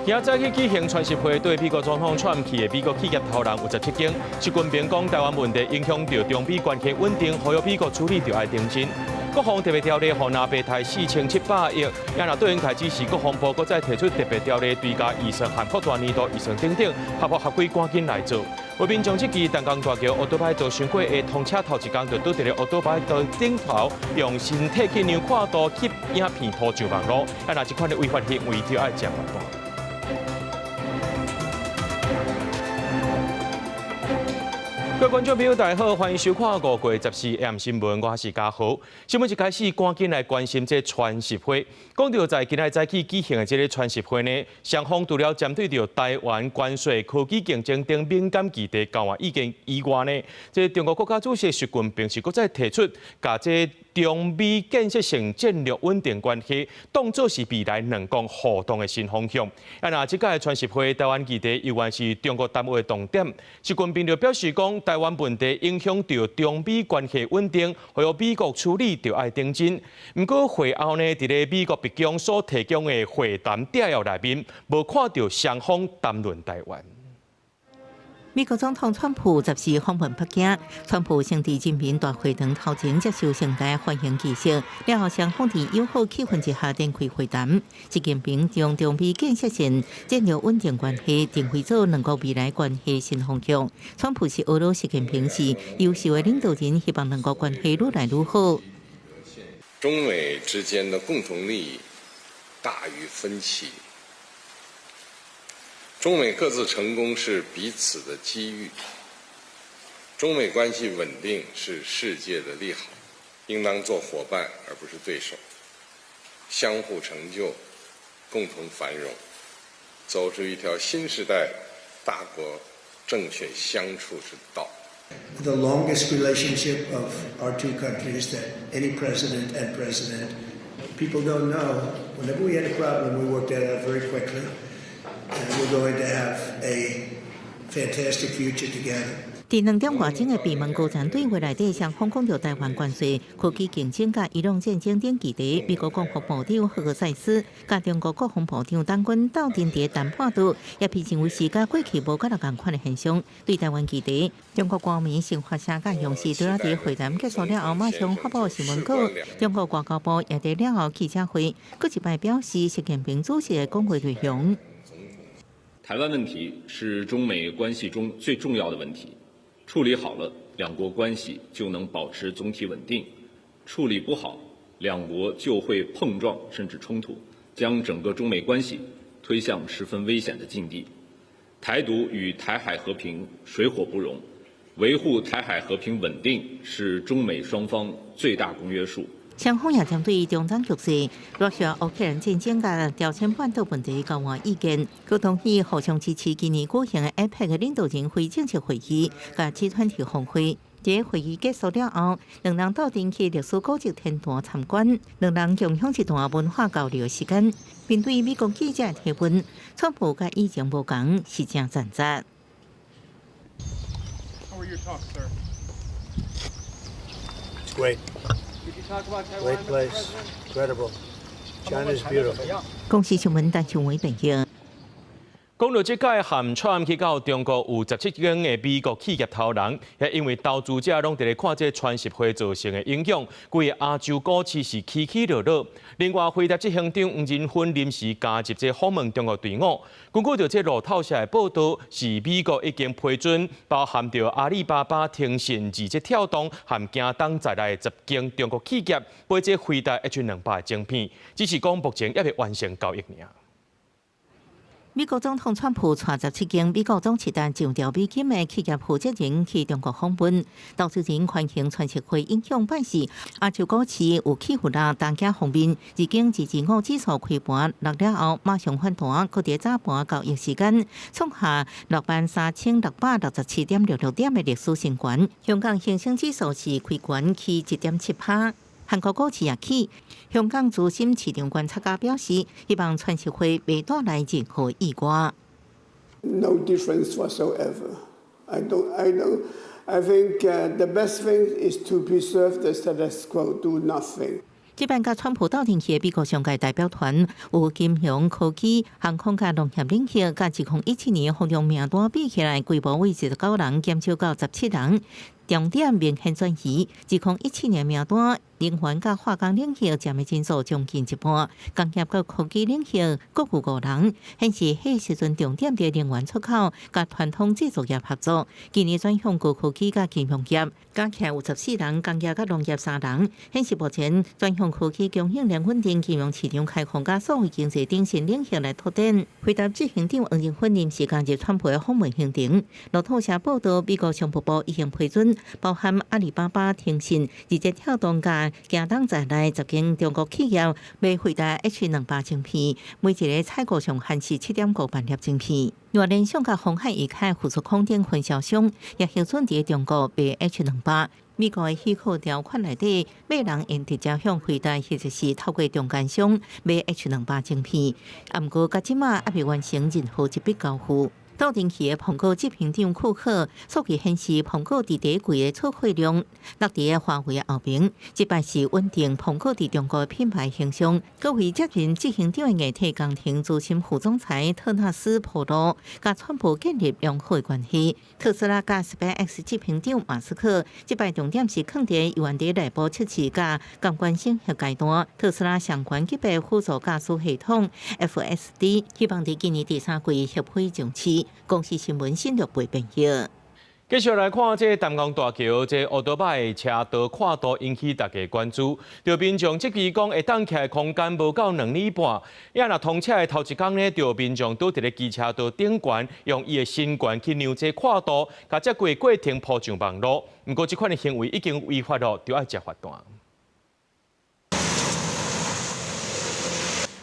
今早起舉行川習會，對美國總統川普去的美國企業頭人有17間。習近平講台灣問題影響著中美關係穩定，呼籲美國處理著愛認真。國防特別條例予藍白刣4700億，也若對應開指示國防部閣再提出特別條例追加預算和擴大年度預算等等，合法合規趕緊來做。為民眾這支淡江大橋烏多擺道傷過的通車頭一工，就拄佇咧烏多擺道頂頭用身體去量闊度翕影片鋪上網路，啊若這款的違法行為，就愛正罰單。各位觀眾朋友，大家好，歡迎收看5月14 AM 新聞，我是嘉豪。新聞一開始，趕緊來關心這川習會。講著在今仔早起舉行的這个川習會呢，雙方除了針對著台灣關稅、科技競爭等敏感議題交換意見以外呢，這中國國家主席習近平是閣再提出，共這中美建設性戰略穩定關係當做是未來兩國互動的新方向。啊，若這屆川習會台灣議題猶原是中國談話的重點。習近平就表示講，台灣問題影響著中美關係穩定，呼籲美國處理著愛認真。毋過會後呢，佇咧美國白宮所提供的會談摘要內面，無看著雙方談論台灣。美國總統川普14訪問北京，川普先佇人民大會堂頭前接受盛大歡迎儀式，了後雙方佇友好氣氛之下展開會談。習近平將中美建設性戰略穩定關係定位做兩國未來關係新方向。川普是呵咾習近平是優秀的領導人，希望兩國關係愈來愈好。中美之間的共同利益大於分歧。中美各自成功是彼此的機遇，中美關係穩定是世界的利好，應當做夥伴而不是對手，相互成就，共同繁榮，走出一條新時代大國正確相處之道。 The longest relationship of our two countries that any president and president, people don't know. Whenever we had a problem, we worked it out very quickly. And we're going to have a fantastic future together. 佇2點外鐘的閉門高層對話內底，雙方講著台灣關稅、科技競爭佮伊朗戰爭等議題。美國國防部長赫格塞斯佮中國國防部長董軍鬥陣佇談判桌，也被認為是佮過去無佮仝款的現象。對台灣議題，中國官媒新華社佮央視除了佇會談結束了後，馬上發布新聞稿。中國外交部也佇了後記者會，閣一擺表示習近平主席的講話內容。台灣問題是中美關係中最重要的問題，處理好了，兩國關係就能保持總體穩定；處理不好，兩國就會碰撞甚至衝突，將整個中美關係推向十分危險的境地。台獨與台海和平水火不容，維護台海和平穩定是中美雙方最大公約數。雙方也針對中東局勢、羅西亞烏克蘭戰爭佮朝鮮半島問題交換意見，閣同意互相支持今年舉行的 APEC 領導人非正式會議佮 G20 峰會。這會議結束了後，兩人鬥陣去歷史古蹟天壇參觀，兩人共享一段文化交流時間。面對美國記者提問，川普佮以前無仝，是誠誠實。 How were your talks, sir? It's great. Great place, incredible. China is beautiful. 公視新聞陳秀偉編譯。講著這屆含川去到中國有17間的美國企業頭人，也因為投資者攏佇咧看這川習會造成的影響，規个亞洲股市是起起落落。另外，輝達執行長黃仁勳臨時加入這訪問中國隊伍。根據著這路透社的報道，是美國已經批准包含著阿里巴巴、騰訊、字節跳動和京東在內的10間中國企業買這輝達 H200的晶片，只是講目前猶未完成交易爾。美國總統川普帶17間美國總市值上兆美金的企業負責人去中國訪問，投資人歡迎川習會影響辦事。亞洲股市有起伏啦，單價方面，日經225指數開盤落了後，馬上反彈，閣佇早盤交易時間創下63,667.66點的歷史新高。香港恆生指數是開懸起1.7趴。韓國股市也起，香港資深市場觀察家表示，希望川習會袂帶來任何意外。 No difference whatsoever. I don't. I don't. I think the best thing is to preserve the status quo. Do nothing. 這擺佮川普鬥陣去的美國商界代表團有金融、科技、航空佮農業領域，佮2017年封中名單比起來，規模為29人減少到17人，重點明顯轉移。2017年名單，能源佮化工領域佔的人數將近一半，工業佮科技領域各有五人，顯示彼時陣重點佇能源出口佮傳統製造業合作。今年轉向高科技佮金融業，加起來有14人，工業佮農業三人，顯示目前轉向科技、供應鏈穩定、金融市場開放佮數位經濟等新領域來拓展。輝達執行長黃仁勳臨時加入川普的訪問行程。路透社報道，美國商務部已經批准，包含阿里巴巴、騰訊、字節跳動佮京東在內10間中國企業買輝達 H200晶片，每一個採購上限是7.5萬粒晶片。另外，聯想佮鴻海旗下富士康等分銷商也核准佇中國賣 H200。美國的許可條款內底，買人會直接向輝達或者是透過中間商買 H200晶片。啊，毋過到這馬猶未完成任何一筆交付。鬥陣去的蘋果執行長庫克數據顯示，蘋果佇第一季的出貨量落佇華為後面，這擺是穩定蘋果佇中國品牌形象。閣為接任執行長的硬體工程資深副總裁特納斯披露，佮川普建立良好的關係。特斯拉佮 SpaceX 執行長馬斯克，這擺重點是囥佇猶原佇內部測試佮感官審核階段。特斯拉相關級別輔助駕駛系統 FSD，希望佇今年第三季合規上市。公視新聞新錄播編譯。繼續來看這淡江大橋，這烏多擺車道闊度引起大家關注。著民眾質疑講，會當徛的空間無夠2米半。也若通車的頭一工呢，著民眾佇佇咧機車道頂懸，用伊的身懸去量這闊度，共這個過程鋪上網路。毋過這款的行為已經違法囉，著愛接罰單。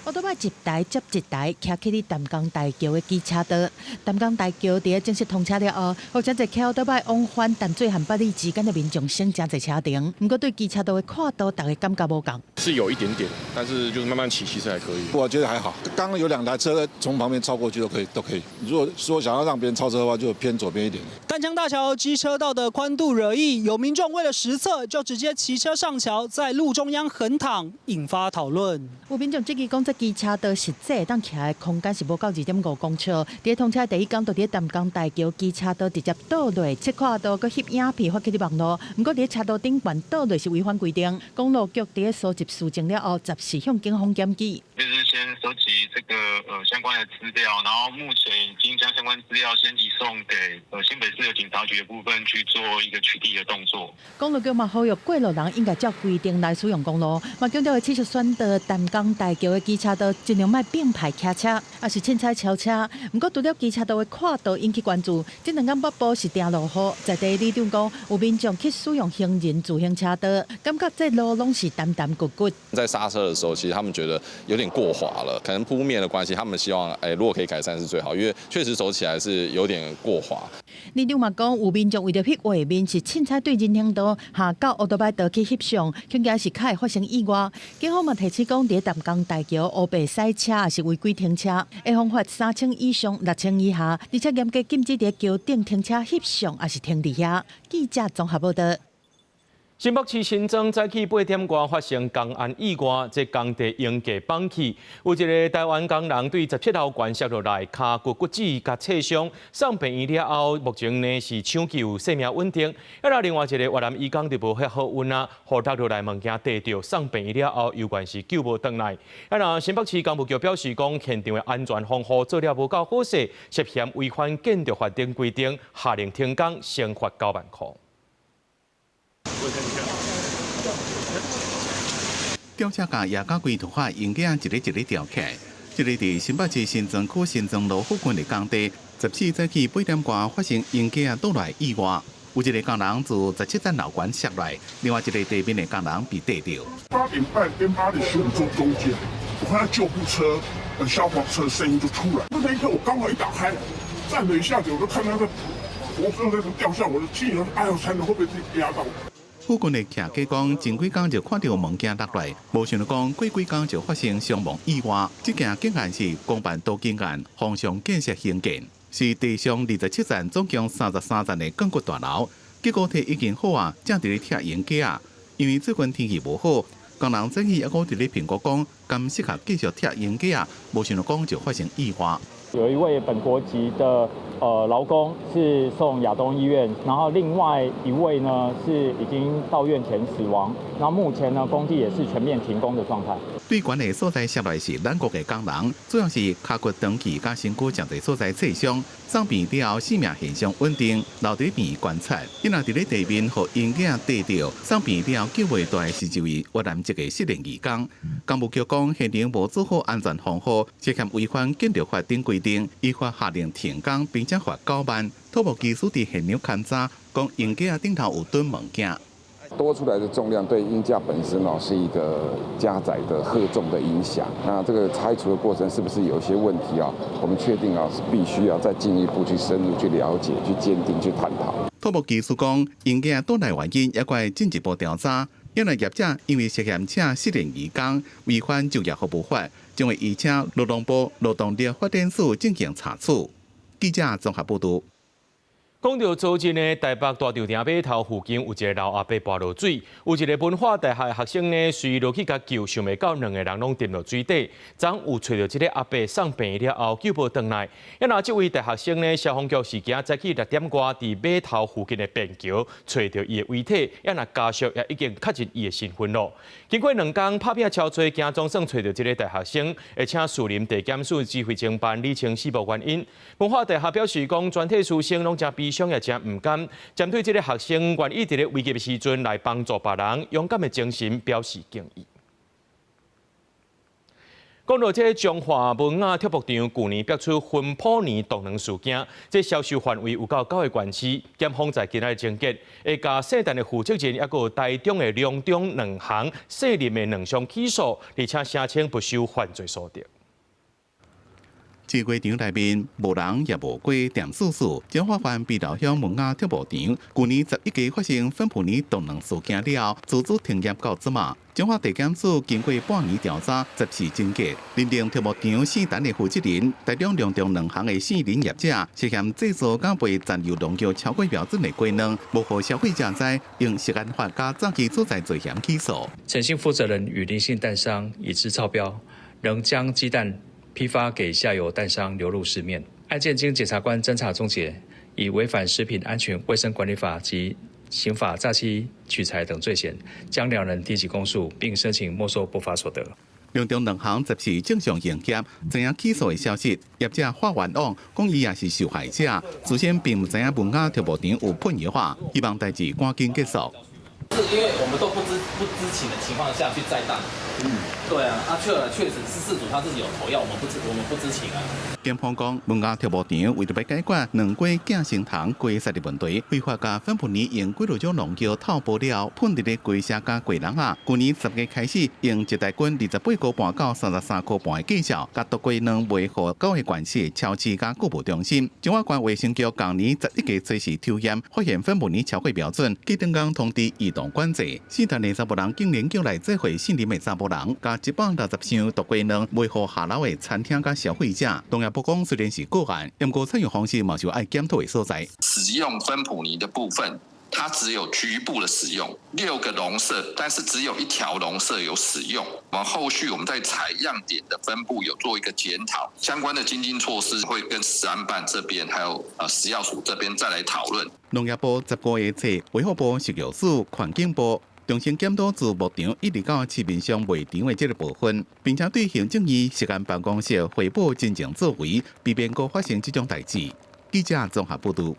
烏多擺一台接一台，騎去佇淡江大橋的機車道。淡江大橋佇咧正式通車了後，予誠濟騎烏多擺往返淡水和八里之間的民眾省誠濟車程。毋過對機車道的闊度，大家感覺無仝。是有一點點，但是就是慢慢騎，其實還可以。我覺得還好。剛剛有兩台車從旁邊超過去都可以，都可以。如果說想要讓別人超車的話，就偏左邊一點。淡江大橋機車道的寬度惹議，有民眾為了實測，就直接騎車上橋，在路中央橫躺，引發討論。有民眾質疑講，這機車道實際會當徛的空間是無夠2.5公尺。佇通車第一工，就佇淡江大橋機車道直接倒落測闊度，閣翕影片發去佇網路。毋過佇車道頂懸倒落是違反規定。公路局佇收集事證了後，暫時向警方檢舉。就是先收集這個相關的資料，然後目前已經將相關資料先移送給新北市的警察局的部分去做一個取締的動作。公路局嘛呼籲過路人應該照規定來使用公路，嘛強調會持續宣導淡江大橋的機車道盡量莫並排騎車，抑是凊彩超車。毋過除了機車道的闊度引起關注，這兩工北部是定落雨，在地里長講有民眾去使用行人自行車道，感覺這路攏是澹澹骨骨。在剎車的時候，其實他們覺得有點過滑了，可能鋪面的關係，他們希望如果可以改善是最好，因為確實走起來是有點過滑。里長嘛講，有民眾為著翕畫面，是凊彩對人行道下到烏多擺道去翕相，恐驚是較會發生意外。警方嘛提醒講，佇淡江大橋烏白駛車抑是違規停車，會予罰3000以上6000以下，而且嚴格禁止佇橋頂停車翕相，抑是停佇遐。記者綜合報道。新北市新莊早起8點外發生工安意外，這工地鷹架崩去，有一个台灣工人對17樓懸摔落來，跤骨骨折佮挫傷，送病院了後，目前呢是搶救生命穩定。啊，那另外一个越南移工就無遐好運啊，予落落來物件硩著，送病院了後，猶原是救無轉來。啊，那新北市工務局表示講，現場的安全防護做了無夠好勢，涉嫌違反建築法等規定，下令停工，懲罰9萬塊。吊車共壓甲規塗海鷹架一个一个吊起來。這个佇新北市新莊區新莊路附近的工地，14早起8點外發生鷹架倒落意外，有一个工人自17層樓懸摔落來，另外一个地面的工人被硩著。8點半跟8點15鐘中間，我看到救護車、消防車聲音就出來。那一刻我剛好一打開，站了一下子，我就看到那個活生生掉下，我就心裡說：哎呦，慘了，會不會自己壓到？附近的徛家講，前幾工就看著物件落來，無想著講過幾工就發生傷亡意外。這件竟然是公辦都更案，鴻翔建設興建，是地上27層，總共33層的鋼骨大樓。結果體已經好啊，正佇咧拆鷹架。因為最近天氣無好，工人早起猶閣佇咧評估講，敢適合繼續拆鷹架，無想到講就發生意外。有一位本國籍的勞工是送亞東醫院，然後另外一位呢是已經到院前死亡。然後目前呢工地也是全面停工的狀態。對懸的所在摔落是咱國的工人，主要是跤骨斷去佮身軀誠濟所在挫傷，送病了後生命現象穩定，留佇病院觀察。伊若佇咧地面予鷹架硩著，送病了後救袂大的是一位越南籍的失聯移工。工務局講現場無做好安全防護，涉嫌違反建築法等規定，依法下令停工，並且罰9萬。土木技師佇現場勘查，講鷹架頂頭有墩物件。多出來的重量對鷹架本身哦是一個加載的荷重的影響。那這個拆除的過程是不是有些問題啊？我們確定啊是必須要再進一步去深入去了解、去鑑定、去探討。土木技師講，鷹架倒來原因猶閣會進一步調查。因為業者因為涉嫌請失聯移工，違反就業服務法，將會移請勞動部勞動力發展署進行查處。記者綜合報道。講到昨日呢，台北大稻埕碼頭附近有一个老阿伯跋落水，有一个文化大學的學生呢，隨落去共救，想袂到兩个人攏沉落水底。昨有揣著這个阿伯送病了後救無轉來。啊若這位大學生呢，消防局是今早起6點外，佇碼頭附近的便橋揣著伊的遺體，啊若家屬也已經確認伊的身份咯。經過兩工拍拚超濟，驚總算揣著這个大學生，而且士林地檢署指揮偵辦理清死亡原因。文化大學表示講，全體師生攏誠悲傷也誠毋甘，針對這个學生願意佇咧危急的時陣來幫助別人，勇敢的精神表示敬意。講到這个彰化文雅鐵木場，舊年爆出芬普尼毒卵事件，這銷售範圍有夠九个縣市，檢方在今仔日偵結，會共姓陳的負責人，抑閣有台中的隆中兩行姓林的兩相起訴，而且聲稱不收犯罪所得。這個場內面無人也無雞，恬澍澍。彰化縣埤頭鄉文雅鐵木場，舊年11月發生芬普尼毒卵事件了後，足足停業到這馬。彰化地檢署經過半年調查，14偵結，認定鐵木場姓陳的負責人，台中隆中兩行的姓林業者，涉嫌製造佮賣殘留農藥超過標準的雞卵，無予消費者知，用食安法佮詐欺所在罪嫌起訴。陳姓負責人與林姓蛋商已知超標，仍將雞蛋批發給下游蛋商流入市面。案件經檢察官偵查終結，以違反食品安全衛生管理法及刑法詐欺取財等罪嫌，將兩人提起公訴，並申請沒收不法所得。隆中兩行14正常營業，知影起訴的消息，業者發願網講伊也是受害者，事先並毋知影文雅鐵木場有噴藥化，希望代誌趕緊結束。是因為我們都不知情的情況下去載蛋，對啊，啊確實是事主他自己有投藥，我們不知情啊。檢方講，文雅鐵木場為著欲解決卵雞寄生蟲雞殺的問題，非法共芬普尼用幾落種農藥透波了，噴佇咧雞舍佮雞籠仔。舊年10月開始，用一台斤28.5塊到33.5塊的價數，共毒雞卵賣予九个縣市超市佮購物中心。彰化縣衛生局舊年11月初時抽驗，發現芬普尼超過標準，隔頓工通知移動管制。姓陳的查埔人竟然叫來這回姓林的查埔人，共160箱毒雞卵賣予下流的餐廳佮消費者。農業部講，雖然是個案，毋過採用方式嘛是有愛檢討的所在。使用芬普尼的部分，它只有局部的使用，6個籠舍，但是只有一條籠舍有使用。我們後續我們在採樣點的分布有做一個檢討，相關的精進措施會跟食安辦這邊，還有食藥署這邊再來討論。農業部15月初，衛福部食藥署、環境部重新檢討自牧場一直到市面上賣場的這个部分，並且對行政院食安辦公室匯報真正作為，避免閣發生這種代誌。記者綜合報導。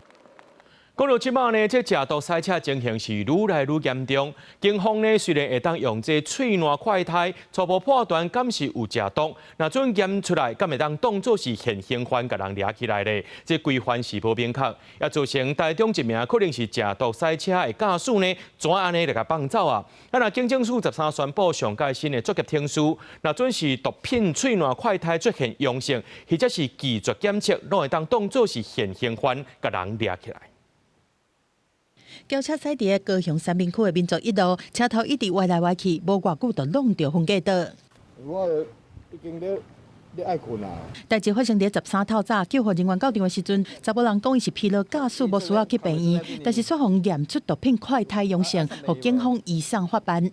講到這馬呢，這食毒賽車情形是愈來愈嚴重。警方呢雖然會當用這喙瀾快篩初步判斷敢是有食毒，若準驗出來，敢會當當做是現行犯共人掠起來咧？這規範是無明確，也造成台中一名可能是食毒賽車的駕駛呢，怎按呢來共放走啊？啊，若警政署13宣布上蓋新的作業程序，若準是毒品喙瀾快篩出現陽性，或者是拒絕檢測，攏會當當做是現行犯共人掠起來。轎車駛佇高雄三民區的民族一路，車頭一直歪來歪去，無偌久就挵著分隔島。我已經咧愛睏啊！代誌發生佇13透早，救護人員到場的時陣，查某人講伊是疲勞駕駛，無需要去病院，但是煞予驗出毒品快篩陽性，予警方移送法辦。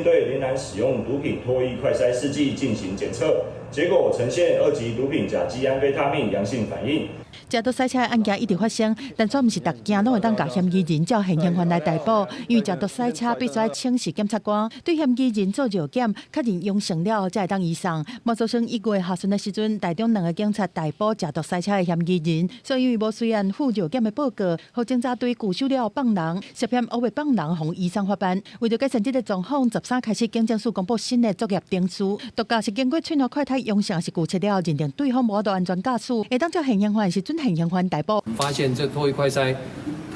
對林男使用毒品唾液快篩試劑進行檢測，結果呈現二級毒品甲基安非他命陽性反應。食毒賽車的案件一直發生，但煞毋是逐件攏會當共嫌疑人照現行犯來逮捕，因為食毒賽車必須愛請示檢察官，對嫌疑人做尿檢，確認陽性了後，才會當移送。嘛造成1月下旬的時陣，台中兩个警察逮捕食毒賽車的嫌疑人，所以因為無隨案附尿檢的報告，予偵查隊拒收了後放人，涉嫌烏白放人，予移送法辦。為著改善這个狀況，13開始警政署公布新的作業程序，毒駕是經過喙瘘快篩陽性，抑是拒測了後，認定對方無法度安全駕駛，會當照現行犯是準現行犯逮捕。發現這唾液快篩，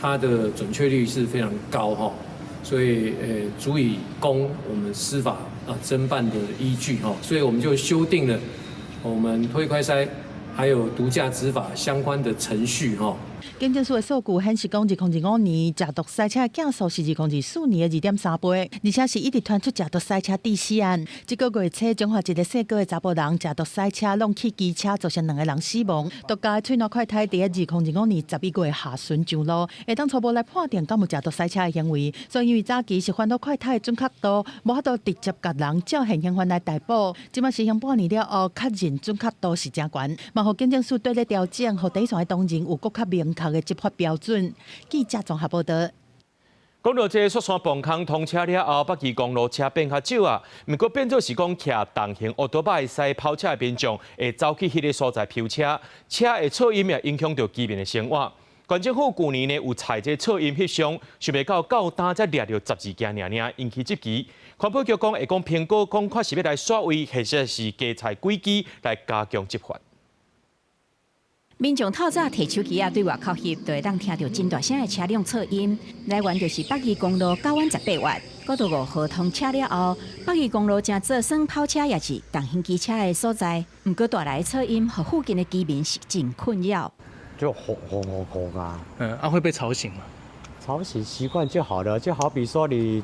它的準確率是非常高哈，所以足以供我們司法偵辦的依據哈，所以我們就修訂了我們唾液快篩還有毒駕執法相關的程序哈。警政署的數據顯示，講2025年食毒賽車的件數是2024年的2.3倍，而且是一直傳出食毒賽車致死案。這个月初，彰化一个姓郭的查埔人食毒賽車挵去機車，造成兩个人死亡。毒駕的喙瘘快篩佇2025年11月下旬上路，會當初步來判定敢有食毒賽車的行為。所以因為早期是翻到快篩的準確度，無法度直接共人照現行犯來逮捕。這擺實行半年了後，確認準確度是誠懸，嘛予警政署綴咧調整，予第一線的同仁有閣較明確的執法標準。記者綜合報導。講到這个雪山磅空通車了後，北宜公路車變較少啊。毋過變做是講騎重型歐多擺駛跑車的民眾會走去彼个所在飆車，車的噪音也影響著居民的生活。縣政府舊年呢有採這噪音翕相，想袂到到今才掠著12件爾爾，引起質疑。環保局講會講評估，講確實欲來刷位，或者是加採軌機來加強執法。民眾透早提手機仔對外口翕，就會當聽著真大聲的車輛噪音。來源就是北宜公路九彎十八彎，國道5號通車了後，北宜公路成做耍跑車抑是重型機車的所在。毋過帶來的噪音，予附近的居民是真困擾。就轟轟轟轟啊！啊會被吵醒嗎？吵醒習慣就好了，就好比說你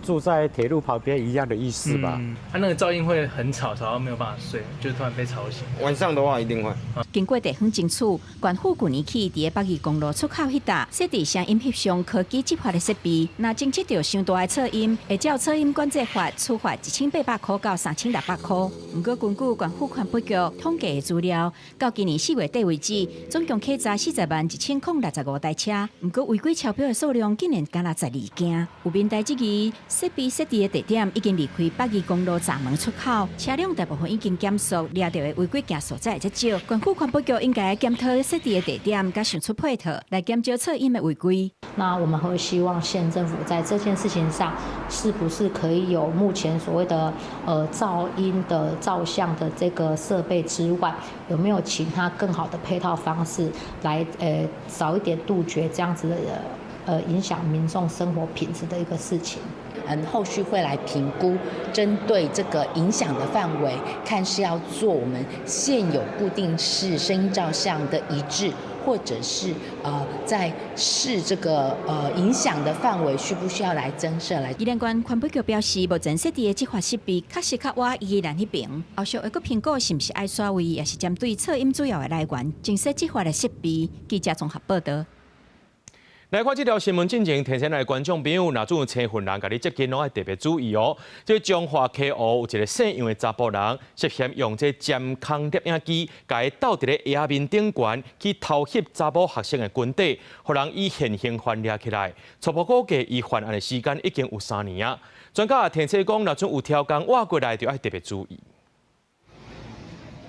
住在鐵路旁邊一樣的意思吧。啊，那個噪音會很吵，吵到沒有辦法睡，就突然被吵醒。晚上的話一定會。經過地方爭取，縣府舊年起佇北宜公路出口彼搭設置聲音翕相科技執法的設備，若偵測著傷大的噪音，會照噪音管制法處罰1800箍到3600箍。毋過根據縣府環保局統計的資料，到今年4月底為止，總共檢查401,065台車，毋過違規超標的數量竟然干焦12件。有民代質疑，設備設置的地點已經離開北宜公路閘門出口，車輛大部分已經減速，掠著的違規件數才會較少。縣府環保局應該檢討設置的地點，佮想出配套來減少噪音的違規。那我們會希望縣政府在這件事情上，是不是可以有目前所謂的噪音的照相的這個設備之外，有沒有其他更好的配套方式來早一點杜絕這樣子的影響民眾生活品質的一個事情？後續會來評估，針對這個影響的範圍，看是要做我們現有固定式聲音照相的一致，或者是在試這個影響的範圍，需不需要來增設來？宜蘭縣環保局表示，目前設置的執法設備確實較倚宜蘭彼爿，後續會閣評估是毋是愛刷位，抑是針對噪音主要的來源，增設執法的設備。記者綜合報導。來看這條新聞，進前提醒來觀眾朋友，若準有生份人共你接近，攏愛特別注意哦。這彰化溪湖有一个姓楊的查埔人，涉嫌用這監控攝影機，共伊鬥佇咧鞋仔面頂懸去偷翕查某學生的裙底，予人以現行犯掠起來。初步估計，伊犯案的時間已經有3年啊。專家也提醒講，若準有刁工倚過來，就愛特別注意。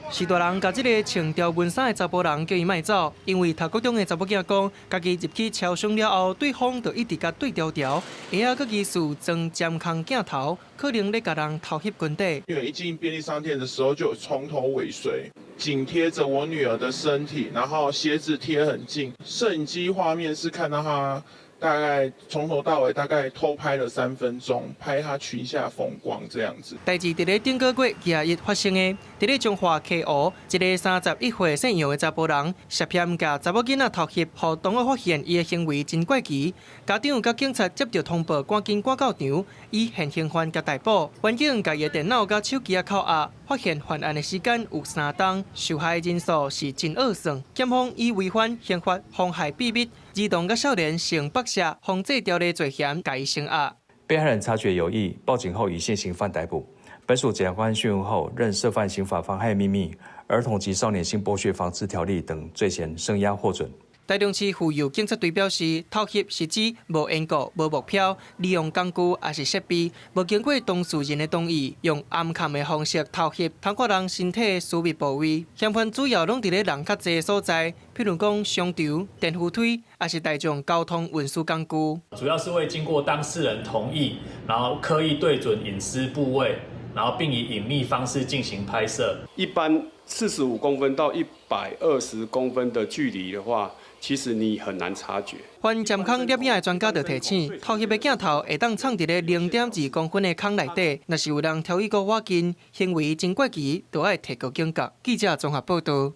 是大人共這个穿條紋衫的查埔人叫伊莫走，因為讀高中的查某囝講，家己入去超商了後，對方就一直共對牢牢，鞋仔閣疑似裝監控鏡頭，可能咧共人偷翕裙底。因為一進便利商店的時候，就從頭尾隨，緊貼着我女兒的身體，然後鞋子貼很近。攝影機畫面是看到她大概從頭到尾大概偷拍了3分鐘，拍她裙下風光這樣子。代誌佇咧頂个月21發生的，佇咧彰化溪湖，一个31歲姓楊的查埔人，涉嫌共查某囡仔偷翕，予同學發現伊的行為真怪奇。家長佮警察接著通報，趕緊趕到場，以現行犯共逮捕。員警共伊的電腦佮手機仔扣押，發現犯案的時間有3冬，受害人數是真惡算。檢方以違反刑法妨害秘密、兒童佮少年性剝削防制條例罪嫌，共伊聲押。被害人察覺有異，報警後以現行犯逮捕。本署檢察官訊問後，認涉犯刑法妨害秘密、兒童及少年性剝削防治條例等罪嫌，聲押獲准。台中市婦幼警察隊表示，偷翕是指無緣故、無目標，利用工具抑是設備，無經過當事人的同意，用暗崁的方式偷翕偷看人身體私密部位。嫌犯主要攏佇咧人較濟所在，譬如講商場、電扶梯，抑是大眾交通運輸工具。主要是未經過當事人同意，然後刻意對準隱私部位，然後並以隱秘方式進行拍攝。一般45公分到120公分的距離的話，其實你很難察覺。反監控攝影的專家就提醒，偷翕的鏡頭會當藏佇咧0.2公分的空內底，若是有人佇伊閣倚近，行為真怪奇，就愛提高警覺。記者綜合報道。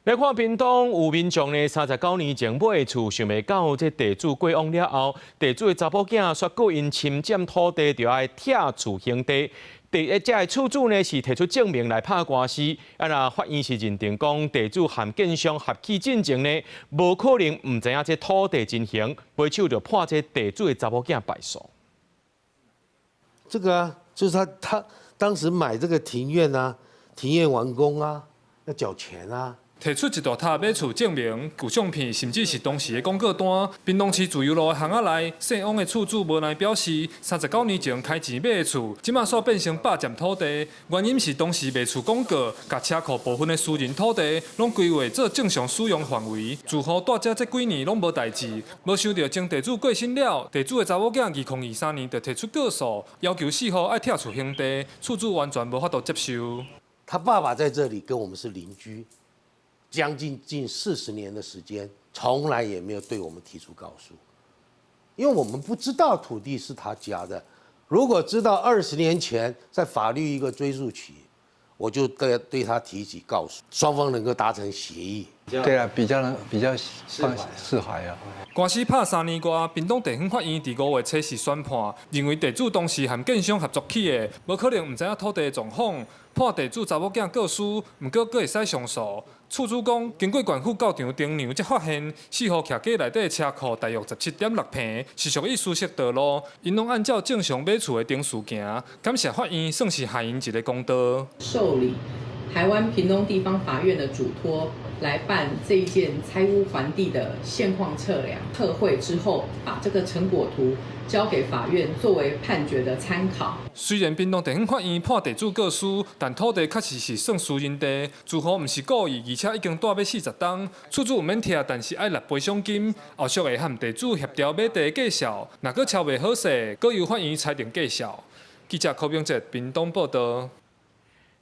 來看屏東有民眾呢，39年前買厝，想袂到這地主過往了後，地主的查某囝煞閣𪜶侵佔土地，就愛拆厝還地。地這个厝主呢是提出證明來拍官司，啊若法院是認定講地主和建商合契進前呢，無可能毋知影這土地情形，尾手就判這地主的查某囝敗訴。這個啊，就是他當時買這個庭院啊，庭院完工啊，要繳錢啊。提出一大疊買厝證明、舊相片，甚至是當時的廣告單。屏東市自由路的巷仔內，姓王的厝主無奈表示，39年前開錢買的厝，這馬煞變成霸佔土地。原因是當時賣厝廣告，共車庫部分的私人土地，攏規劃做正常使用範圍。住戶蹛遮這幾年攏無代誌，無想著前地主過身了，地主的查某囝2023年就提出告訴，要求四戶愛拆厝還地，厝主完全無法度接受。他爸爸在這裡跟我們是鄰居。將近近40年的時間，從來也沒有對我們提出告訴，因為我們不知道土地是他家的。如果知道20年前在法律一個追溯期，我就對他提起告訴，雙方能夠達成協議。對啊，比較能比較放釋懷啊。官司拍3年外，屏東地方法院佇5月初四宣判，認為地主當時和建商合作起的，無可能毋知影土地狀況，判地主查某囝告輸，毋過閣會使上訴。厝主講，經過縣府到場偵量，才發現四戶徛家內底的車庫大約17.6坪，是屬於私設道路，𪜶攏按照正常買厝的程序行。感謝法院，算是還𪜶一個公道。受理台灣屏東地方法院的囑託，來辦這一件拆屋還地的現況測量測繪之後，把這個成果圖交給法院作為判決的參考。雖然屏東地方法院判地主告輸，但土地確實是算私人地，住戶毋是故意，而且已經蹛欲40冬，厝主毋免拆，但是愛納賠償金。後續會和地主協調買地的價數，若閣敲袂好勢，閣由法院裁定價數。記者柯炳哲屏東報道。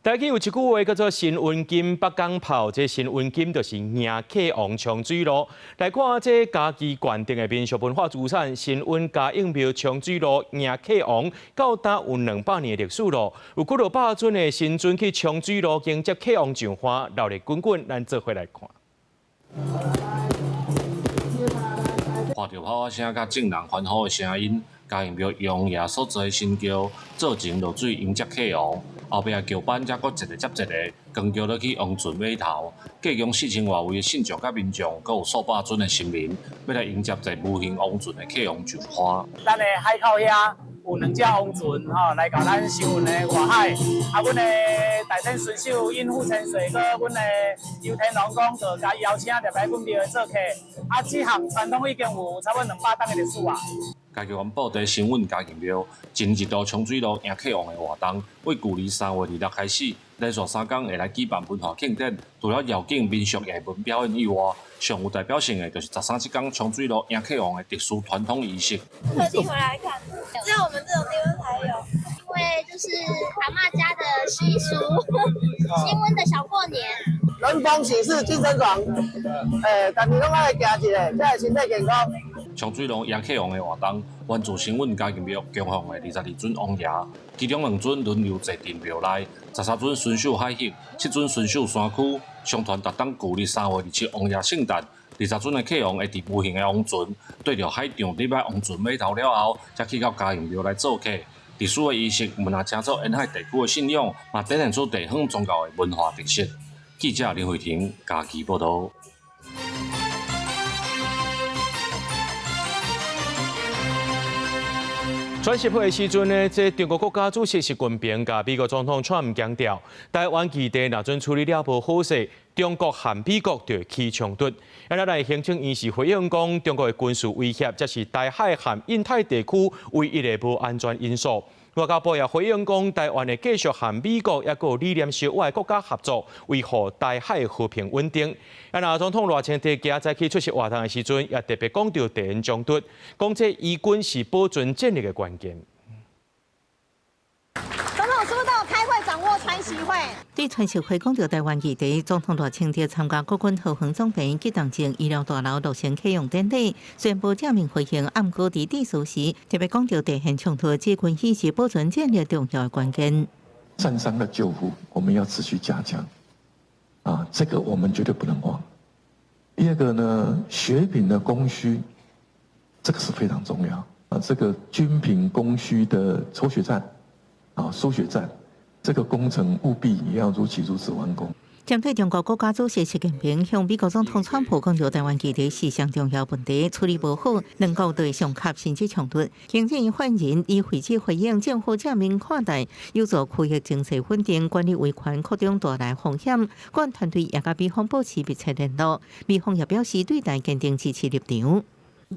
台語有一句話叫做“新溫金北港炮”，這新溫金就是迎客王沖水路。來看這嘉義縣定的民俗文化資產新溫嘉應廟沖水路迎客王，到今有200年的歷史咯。有幾落百尊的神尊去沖水路迎接客王上岸，熱鬧滾滾，咱做伙來看。看著炮仔聲佮眾人歡呼的聲音，嘉應廟王爺所坐的神轎做陣落水迎接客王，後壁轎班才閣一个接一个扛轎落去王船尾頭。計共4000外位的信眾佮民眾，閣有數百尊的神明，欲來迎接坐無形王船的客王上岸。咱的海口遐有兩隻王船吼，來共咱新塭的外海。啊，阮的大天巡守尹副千歲，閣阮的游天龍公，就共伊邀請入來阮廟做客。啊，這項傳統已經有差不多200冬的歷史啊。嘉義縣布袋新塭嘉應廟，一年一度沖水路迎客王的活動，對舊年3月26開始，連續3工會來舉辦文化慶典。除了繞境民俗藝文表演以外，上有代表性的就是13這工沖水路迎客王的特殊傳統儀式。特地回來看，只有我們這種地方才有，因為就是阿嬤家的習俗，新塭的小過年。人逢喜事精神爽，欸，逐年攏愛行一下，才會身體健康。沖水路迎客王的活動，源自新塭嘉應廟供奉的22尊王爺，其中兩尊輪流坐鎮廟內，13尊巡守海域，7尊巡守山區。相傳逐冬舊曆3月27王爺聖誕，20尊的客王會佇無形的王船，綴著海象入來王船尾頭了後，才去到嘉應廟來做客。特殊的儀式，毋但成做沿海地區的信仰，嘛展現出地方宗教的文化特色。記者林慧婷嘉義報導。川習會的時陣呢，這中國國家主席習近平佮美國總統川普強調，台灣議題若準處理了無好勢，中國和美國就會起衝突。啊，咱行政院是回應講，中國的軍事威脅才是台海和印太地區唯一的無安全因素。外交部也回應講，台灣會繼續和美國抑閣理念相倚的國家合作，維護台海和平穩定。啊，若總統賴清德今早起出席活動的時陣，也特別講到地緣衝突，講這伊軍是保存戰力的關鍵。總統是不是都有開會掌握川習會？對川習會講到台灣議題，總統賴清德參加國軍桃園總病急重症醫療大樓落成啟用典禮，雖然無正面回應，毋過佇致辭時特別講到地緣衝突，這軍事是保存戰力重要的關鍵。戰傷的救護，我們要持續加強，啊，這個我們絕對不能忘。第二個呢，血品的供需，這個是非常重要。啊，這個軍品供需的抽血站，啊，輸血站。這個工程務必也要如期如質完工。針對中國國家主席習近平向美國總統川普講到台灣議題是上重要問題，處理無好，兩國就會相合甚至衝突。行政院發言人李慧芝回應，政府正面看待，有助區域情勢穩定、管理維權擴張帶來風險。國安團隊也佮美方保持密切聯絡。美方也表示對台堅定支持立場。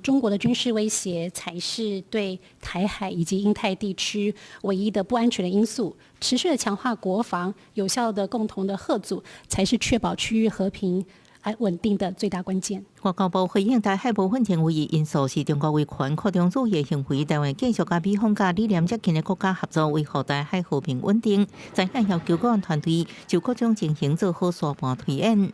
中國的軍事威脅才是對台海以及印太地區唯一的不安全的因素。持續的強化國防，有效的共同的嚇阻，才是確保區域和平安穩定的最大關鍵。外交部回應，台海無穩定唯一因素是中國維權擴張主義行為，台灣繼續佮美方佮理念接近的國家合作，維護台海和平穩定。昨下要求國安團隊就各種情形做好沙盤推演。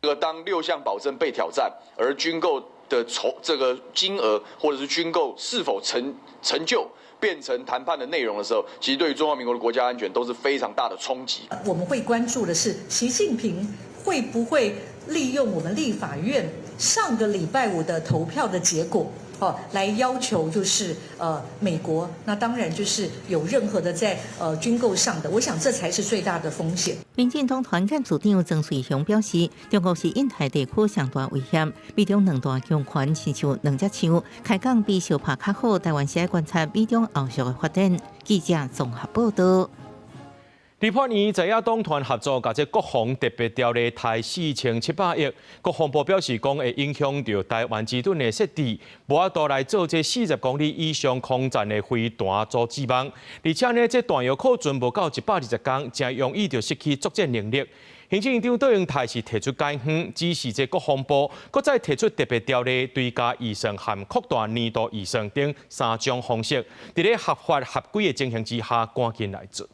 這個當六項保證被挑戰，而軍購的籌這個金額，或者是軍購是否成就，變成談判的內容的時候，其實對於中華民國的國家安全都是非常大的衝擊。我們會關注的是，習近平會不會利用我們立法院上個禮拜五的投票的結果，哦，來要求就是美國，那當然就是有任何的在軍購上的，我想這才是最大的風險。民進黨團幹事長曾瑞雄表示，中國是印太地區上大威脅，美中兩大強權親像兩隻樹，開講比相拍較好，台灣是愛觀察美中後續的發展。記者綜合報道。立法院在野黨團合作，共這國防特別條例刣4700億。國防部表示講會影響著台灣基盾的設置，無法度來做這40公里以上空戰的飛彈阻止網。而且呢，這彈藥庫存無夠120工，誠容易就失去作戰能力。行政院長卓榮泰是提出改方，指示這國防部閣再提出特別條例，追加預算和擴大年度預算等三種方式，佇咧合法合規的情形之下，趕緊來做。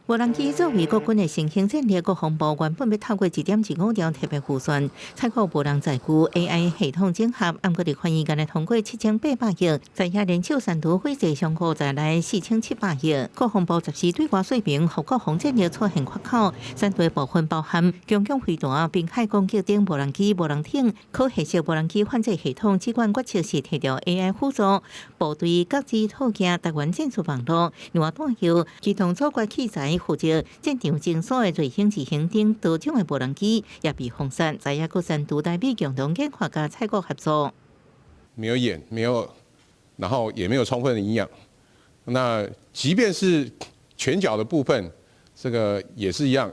無人機作為國軍的新興戰略，國防部原本欲透過1.25兆特別預算，採購無人載具 AI 系統整合，毋過立法院干焦通過7800億，在野聯手刪除匪債上五在內4700億。國防部十四對外說明，予國防戰略出現缺口，刪除部分包含強擊飛彈、濱海攻擊等無人機、無人艇、可攜式無人機反制系統，只管決策是提著 AI 輔助部隊覺知套件、台灣戰術網路、另外彈藥、機動阻決器材。負責戰場偵搜的瑞星自行等多種的無人機也被封殺，在野閣刪除台美共同研發佮採購合作。沒有眼，沒有，然後也沒有充分的營養。那即便是拳腳的部分，這個也是一樣，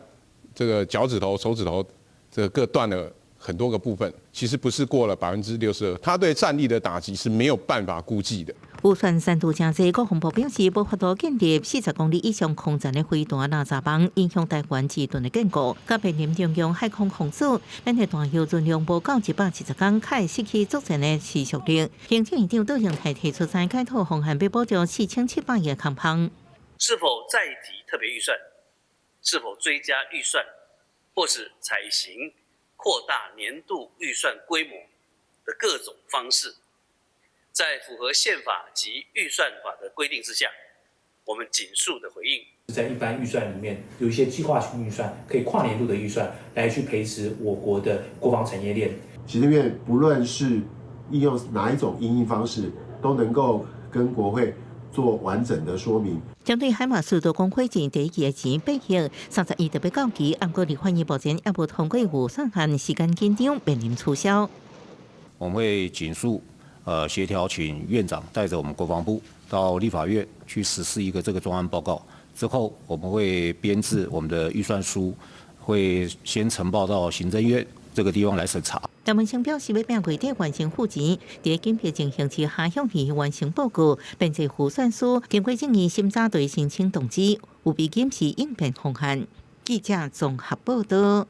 這個腳趾頭、手指頭，這個各斷了很多個部分。其實不是過了62%，它對戰力的打擊是沒有辦法估計的。預算刪除誠濟，國防部表示無法度建立40公里以上空戰的飛彈垃圾網，影響台灣基盾的堅固。佮面臨中共海空封鎖，咱的彈藥存量無夠170工，較會失去作戰的持續力。行政院長卓榮泰提出三改套方案，欲補助4700億空方。是否再提特別預算？是否追加預算？或是採行擴大年度預算規模的各種方式？在符合憲法及預算法的規定之下，我們盡速的回應。在一般預算裡面有一些計劃性預算，可以跨年度的預算來去培植我國的國防產業鏈。行政院不論是應用哪一種因應方式，都能夠跟國會做完整的說明。針對海馬斯多工火箭第一期的錢8億，31特別到期，毋過立法院目前猶無通過預算案，時間緊張，面臨取消。我們會盡速。協調請院長帶著我們國防部到立法院去實施一個這個專案報告，之後我們會編製我們的預算書，會先呈報到行政院這個地方來審查。陳文生表示，欲拼月底完成付錢，佇緊迫情形之下向伊完成報告，編製預算書，經過正義審查對申請動機，有備檢視應變方案。記者綜合報道。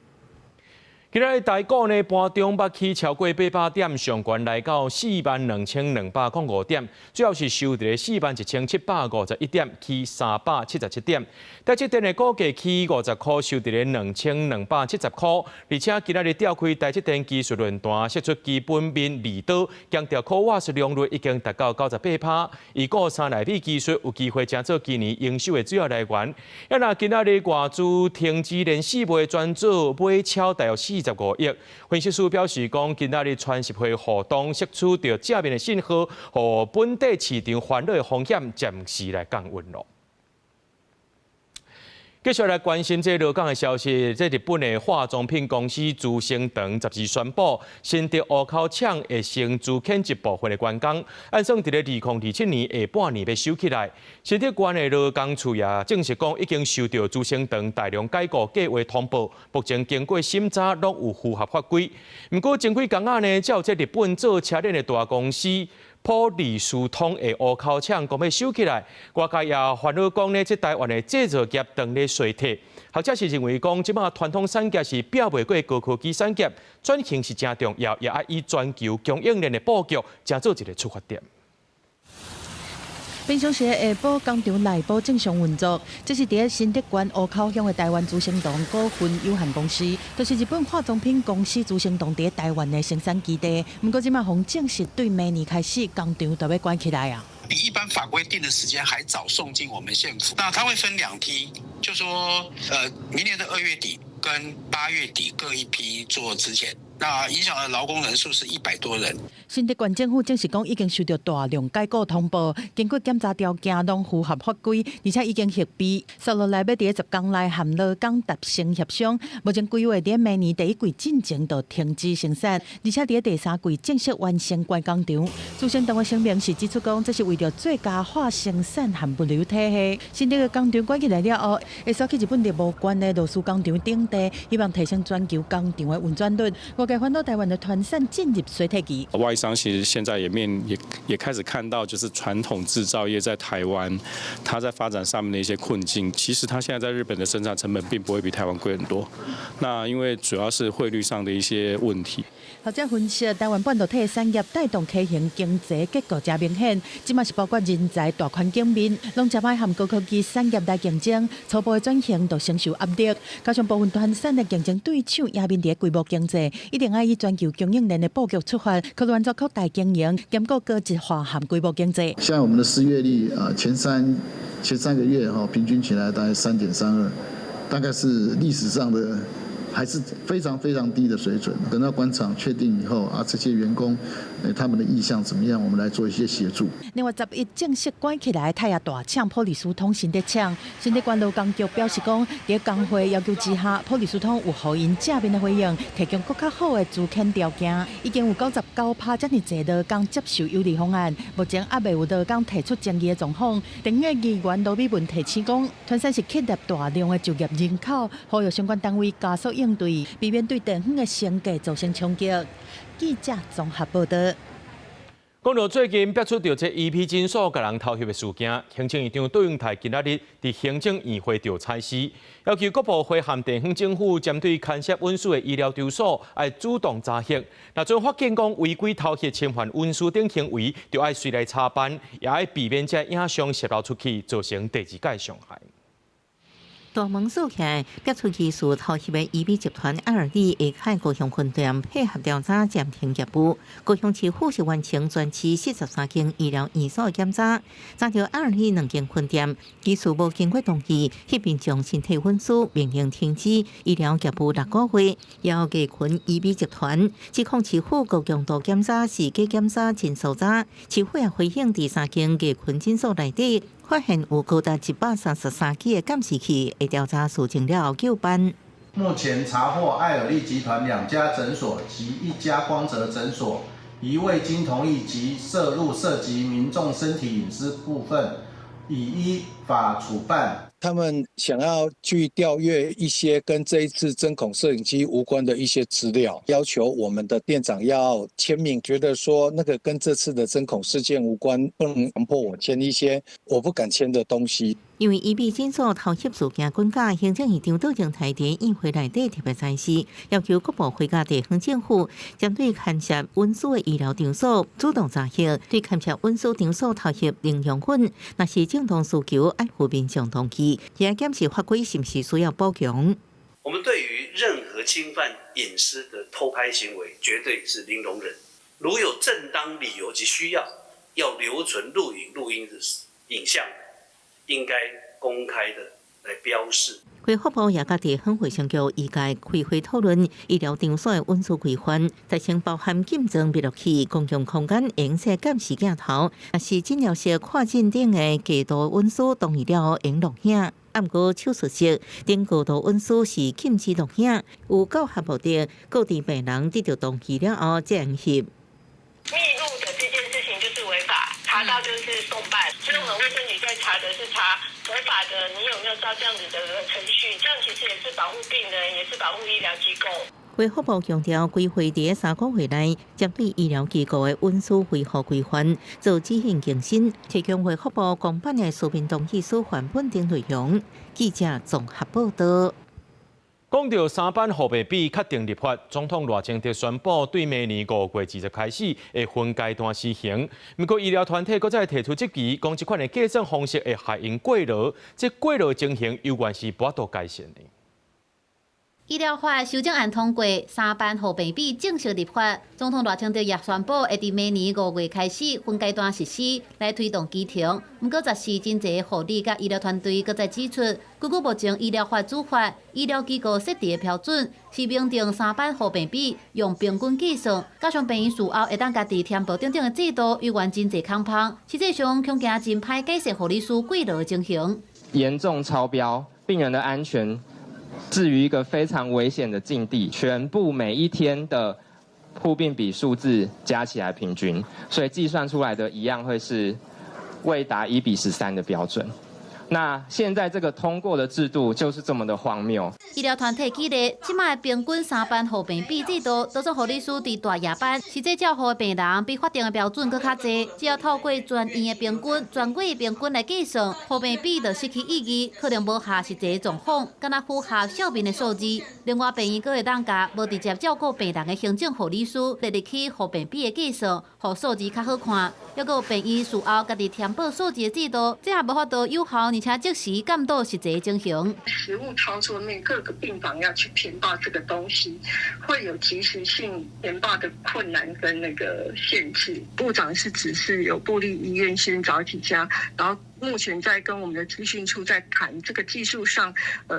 今仔日台股呢，盤中捌起超過800點，上懸來到42,205點，最後是收佇41,751點，起377點。台積電的股價起50箍，收佇2,270箍。而且今仔日召開台積電技術論壇，釋出基本面利多，強調 CoWoS 良率已經達到98%，預估3納米技術有機會成做今年營收的主要來源。啊，若今仔日外資停止連四賣轉做買超大約45億。分析師表示講，今仔日川習會活動釋出著正面的信號，予本地市場煩惱的風險暫時來降溫囉。繼續來關心這個鹿港的消息，這日本的化妝品公司資生堂12宣布，新竹湖口廠會先資遣一部分的員工，按算佇咧2027年下半年欲收起來。新竹縣的勞工處也證實講，已經收到資生堂大量解僱計劃通報，目前經過審查，攏有符合法規。毋過前幾工仔呢，才有這日本做車鏈的大公司普利司通的湖口廠講欲收起來，外界也煩惱講呢，這台灣的製造業當咧衰退。學者是認為講，這擺傳統產業是拼袂過高科技產業，轉型是誠重要，也愛以全球供應鏈的布局，成做一個出發點。平常時下晡工廠內部正常運作，這是佇新竹縣湖口鄉的台灣資生堂股份有限公司，就是日本化妝品公司資生堂佇台灣的生產基地。毋過這馬予證實對明年開始工廠就欲關起來啊。比一般法規定的時間還早送進我們縣府。那它會分兩梯，就說，明年的2月底跟8月底各一批做資遣。那影響的勞工人數是100多人。新竹縣政府證實講，已經收到大量解僱通報，經過檢查條件攏符合法規，而且已經核備，紲落來欲佇10工內和勞工達成協商。目前規劃佇明年第一季進前就停止生產，而且佇第三季正式完成關工廠。資生堂的聲明是指出講，這是為著最佳化生產和物流體系。新竹的工廠關起來了後，會徙去日本日無縣的螺絲工廠等地，希望提升全球工廠的運轉率。外界煩惱台灣的傳產進入衰退期。外商其實現在也面也也開始看到，就是傳統製造業在台灣，它在發展上面的一些困境。其實它現在在日本的生產成本並不會比台灣貴很多。那因為主要是匯率上的一些問題。學者分析，台灣半導體產業帶動畸形經濟結構誠明顯，這馬是包括人才大環境面，攏誠歹和高科技產業來競爭，初步的轉型就承受壓力。加上部分傳產的競爭對手也面臨規模經濟，一定愛以全球供應鏈的布局出發，考慮按怎擴大經營，兼顧高質化和規模經濟。像我們的失業率啊，前三個月哈，平均起來大概3.32，大概是歷史上的，還是非常非常低的水準。等到關廠確定以後啊，這些員工，他們的意向怎麼樣，我們來做一些協助。另外，11正式關起來，太陽大廠普利司通新竹廠，新竹縣勞工局表示講，佇工會要求之下，普利司通有予𪜶正面的回應，提供閣較好的資遣條件。已經有99%遮爾濟勞工接受優利方案，目前猶未有勞工提出爭議的狀況。地方議員盧美文提醒講，傳產是吸納大量的就業人口，呼籲相關單位加速應對，避免對地方的生計造成衝擊。記者綜合報道。講到最近爆出著這醫美診所共人偷翕的事件，行政院長卓榮泰今仔日佇行政院會著採司，要求各部會和地方政府針對牽涉隱私的醫療場所，愛主動查核。若準發現講違規偷翕、侵犯隱私等行為，就愛隨來查辦，也愛避免這影像洩露出去，造成第二屆傷害。大門鎖起來，爆出疑似偷翕的醫美集團愛爾利下海高雄分店配合調查暫停業務。高雄市府是完成全市43間醫療院所檢查，查著愛爾利兩間分店，疑似無經過同意，翕民眾身體隱私，命令停止醫療業務6個月。要藝群醫美集團指控市府高強度檢查是假檢查、真搜查。市府也回應，佇三間藝群診所內底，發現有高達133支的監視器，會調查事情了後究辦。目前查獲愛爾利集團兩家診所及一家光澤診所，宜未經同意即攝錄涉及民眾身體隱私部分，以依法處辦。他們想要去調閱一些跟這一次針孔攝影機無關的一些資料，要求我們的店長要簽名，覺得說那個跟這次的針孔事件無關，不能強迫我簽一些我不敢簽的東西。因為醫美診所偷翕事件滾架，行政院長杜榮泰佇院會內底特別指示，要求各部會佮地方政府針對牽涉隱私的醫療場所主動查核，對牽涉隱私場所偷翕零容忍，若是正當需求，愛予民眾同意，也檢視法規是毋是需要補強。我們對於任何侵犯隱私的偷拍行為，絕對是零容忍。如有正當理由及需要，要留存錄影、錄音的影像，應該公開的來標示。衛福部也佮地方衛生局醫界開會討論醫療場所的隱私規範，提升包含禁裝密錄器、公共空間會使監視鏡頭，若是診療室看診頂的過度隱私同意了後會錄影。毋過手術室頂高度隱私是禁止錄影，有教學目的，告知病人得到同意了後才會翕。密錄的這件事情就是違法，查到就是送辦。所以我們衛生局在查的是查違法的，你有沒有照這樣子的程序？這樣其實也是保護病人，也是保護醫療機構。衛福部強調，規劃佇3個月內，針對醫療機構的隱私維護規範做指引更新，提供衛福部公版的書面同意書範本等內容。記者綜合報道。講到三班護病比確定立法，總統賴清德宣布，對明年5月20開始會分階段施行。毋過醫療團體閣再提出質疑，講這款的計算方式會害𪜶過勞，這過勞情形猶原是無法度改善的。醫療法修正案通過，三班護病比正式立法。總統賴清德也宣布，會佇明年5月開始分階段實施，來推動基層。毋過，這時真濟護理佮醫療團隊閣再指出，根據目前醫療法主法，醫療機構設置的標準是明定三班護病比用平均計算，加上病院事後會當家己填報等等的制度，猶原真濟空縫。實際上，恐驚真歹解釋護理師過勞的情形。嚴重超標，病人的安全置於一個非常危險的境地，全部每一天的護病比數字加起來平均，所以計算出來的一樣會是未達1比13的標準。那現在這個通過的制度就是這麼的荒謬。醫療團體舉例，這擺的平均三班護病比制度，多數護理師佇大夜班，實際照護的病人比法定的標準閣較濟。只要透過全院的平均、全月的平均來計算，護病比就失去意義，可能無合實際狀況，敢若符合數面的數字。另外，病院閣會當共無直接照顧病人的行政護理師列入去護病比的計算，予數字較好看。抑閣有病院事後家己填報數字的制度，這也無法度有效而且即時監督實際情形。實務操作面，各個病房要去填報這個東西，會有即時性填報的困難跟那個限制。部長是指示有部立醫院先找幾家，然後目前在跟我們的資訊處在談這個技術上，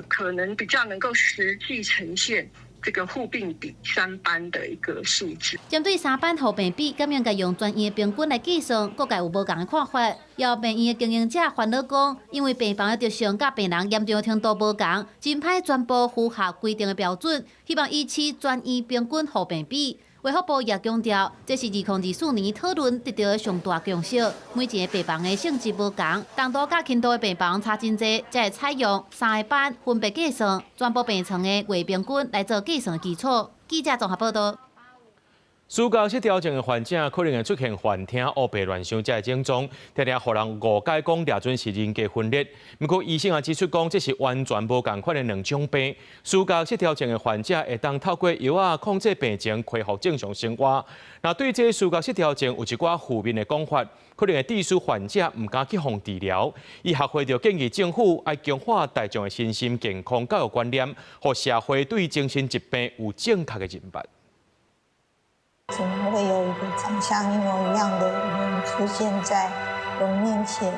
可能比較能夠實際呈現這個護病比三班的一個數字。針對三班護病比，敢應該用全院的平均來計算，各界有無仝的看法。有病院的經營者煩惱講，因為病房的特性佮病人嚴重程度無仝，真歹全部符合規定的標準。希望維持全院平均護病比。衛福部也強調，這是2024年討論得到的上大共識。每一个病房的性質無仝，重度佮輕度的病房差真濟，才會採用三个班分別計算，全部病床的月平均來做計算基礎。記者綜合報道。思覺失調症的患者可能會出現幻聽、烏白亂想這个症狀，常常予人誤解講掠準是人格分裂。毋過醫生也指出講，這是完全無仝款的兩種病。思覺失調症的患者會當透過藥仔控制病情，恢復正常生活。若對這个思覺失調症有一寡負面的講法，可能會致使患者毋敢去予治療。醫學會就建議政府愛強化大眾的身心健康教育觀念，予社會對精神疾病有正確的認識。怎麼會有一個長相一模一樣的人出現在我面前？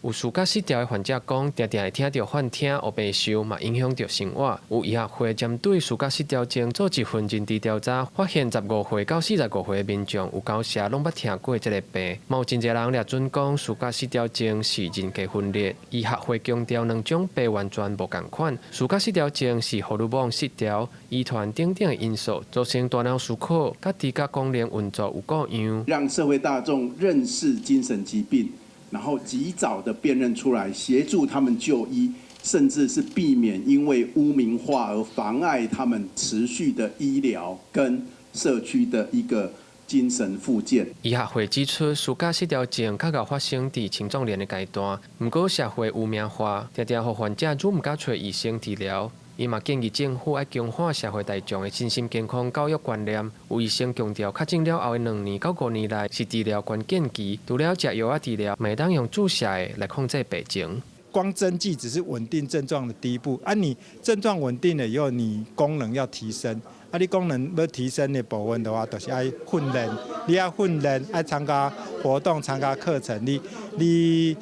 有思覺失調的患者講，定定會聽著幻聽、烏白想，嘛影響著生活。有醫學會針對思覺失調症做一份認知調查，發現15歲到45歲的民眾有九成攏捌聽過這个病。嘛有真濟人掠準講思覺失調症是人格分裂。醫學會強調兩種病完全無仝款，思覺失調症是荷爾蒙失調、遺傳等等的因素造成大腦思考佮知覺功能運作有故障。讓社會大眾認識精神疾病，然後及早的辨認出來，協助他們就醫，甚至是避免因為污名化而妨礙他們持續的醫療跟社區的一個精神復健。醫學會指出，思覺失調症較𠢕發生佇青壯年的階段，毋過社會污名化，定定予患者愈毋敢揣醫生治療。伊嘛建議政府愛強化社會大眾的身心健康教育觀念。有醫生強調，確診了後的2年到5年內是治療關鍵期，除了食藥仔治療，嘛會當用注射的來控制病情。光針劑只是穩定症狀的第一步，啊，你症狀穩定了以後，你功能要提升，啊，你功能欲提升的部分的話，就是愛訓練，你愛訓練，愛參加活動、參加課程，你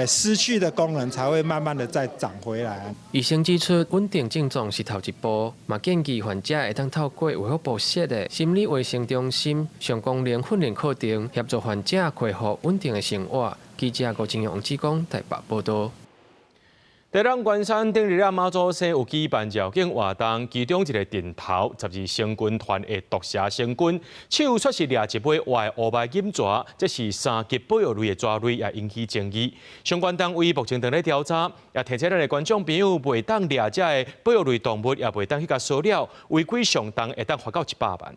失去的功能才會慢慢的再長回來。醫生指出，穩定症狀是頭一步，嘛建議患者會當透過衛福部設的心理衛生中心上功能訓練課程，協助患者恢復穩定的生活。記者郭正陽、王志剛台北報導。台南關山頂日仔媽祖生有舉辦繞境活動，其中一个陣頭十二星軍團的毒蛇星君，手卻是掠一尾活的烏白錦蛇，這是三級保育類的蛇類，也引起爭議。相關單位目前正咧調查，也提醒咱的觀眾朋友，袂當掠這个保育類動物，也袂當去共騷擾，違規上重會當罰到100萬。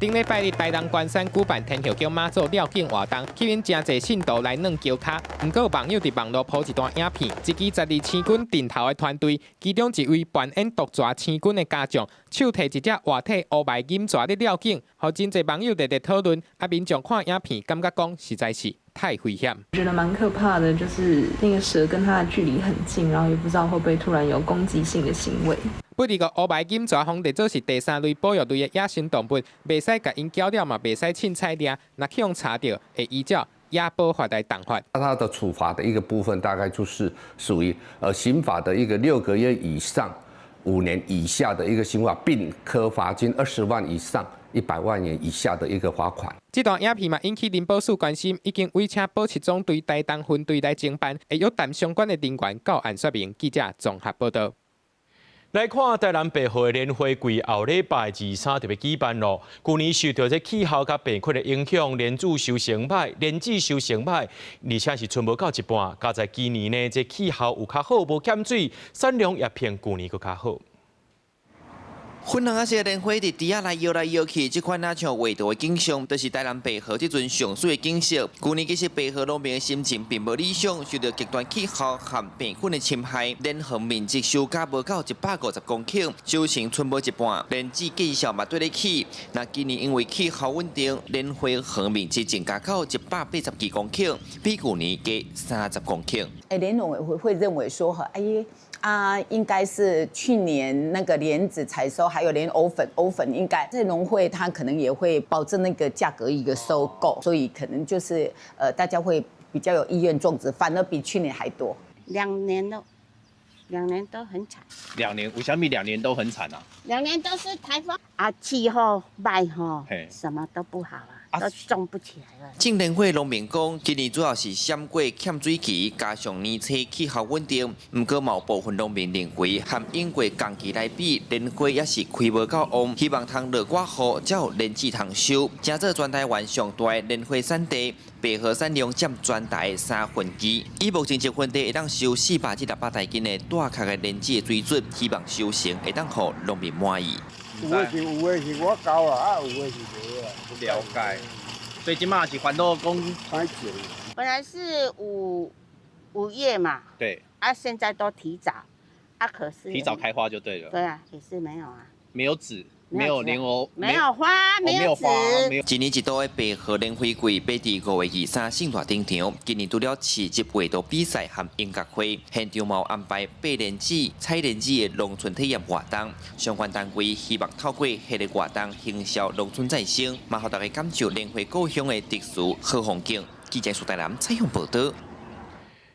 頂禮拜日，台南關山舉辦天后宮媽祖繞境活動，吸引誠濟信徒來軟轎跤。毋過有網友佇網路 po 一段影片，一支十二星君陣頭的團隊，其中一位扮演毒蛇星君的家將，手提一隻活體烏白錦蛇咧繞境，予真濟網友熱烈討論。啊，民眾看影片，感覺講實在是太危險。我覺得蠻可怕的，就是那個蛇跟它的距離很近，然後也不知道會不會突然有攻擊性的行為。不過烏白錦蛇予列做是第三類保育類的野生動物，袂使共𪜶攪了嘛，袂使凊彩掠，若去予查著，會依照野保法來重罰。那它的處罰的一個部分，大概就是屬於刑法的一個6個月以上5年以下的一個刑罰，並科罰金20萬以上100萬元以下的一個罰款。這段影片嘛引起林保署關心，已經委請保七總隊台東分隊來偵辦，會約談相關的人員到案說明。記者綜合報導。來看台南白河的蓮花季後禮拜二三就欲舉辦囉。舊年受著這氣候佮病菌的影響，蓮子收成䆀，蓮子收成䆀，而且是賰無夠一半。佳哉今年呢，這氣候有較好，無欠水，產量也比舊年閣較好。粉紅色蓮花佇池仔內搖來搖去，這款若像畫圖的景象，就是台南白河這陣上媠的景色。舊年其實白河農民的心情並無理想，受著極端氣候和病菌的侵害，蓮園面積收割無夠150公頃，收成賰無一半，蓮子價數嘛綴咧起。那今年因為氣候穩定，蓮花園面積增加到182公頃，比舊年加30公頃。哎，蓮農會認為說，哈，哎啊，應該是去年那個蓮子採收，還有連藕粉，藕粉應該在農會，他可能也會保證那個價格一個收購，所以可能就是大家會比較有意願種植，反而比去年還多。2年了，兩年都很慘。兩年，為什麼兩年都很慘啊？兩年都是颱風啊，氣候壞吼，什麼都不好啊，都種不起來了。種蓮花農民講，今年主要是閃過欠水期，加上年初氣候穩定，毋過嘛有部分農民認為，和往過同期來比，蓮花也是開無夠旺，希望通落寡雨，才有蓮子通收。成做全台灣上大的蓮花產地，白河產量佔全台2/3。以目前一分地會當收400至600台斤的大殼的蓮子的水準，希望收成會當予農民滿意。有的是有的是我夠啊，啊有的是無啊。了解，所以這馬是煩惱講歹種。本來是5月嘛，啊，現在都提早，啊，可是提早開花就對了。對啊，也是沒有啊，沒有籽，沒有蓮藕，沒有花，沒有籽。一年一度的白河蓮花季，欲佇5月23盛大登場。今年除了市集畫圖比賽和音樂會，現場嘛有安排拔蓮子、採蓮子的農村體驗活動。相關單位希望透過彼个活動行銷農村再生，嘛予大家感受蓮花故鄉的特殊好風景。記者蘇台南採訪報導。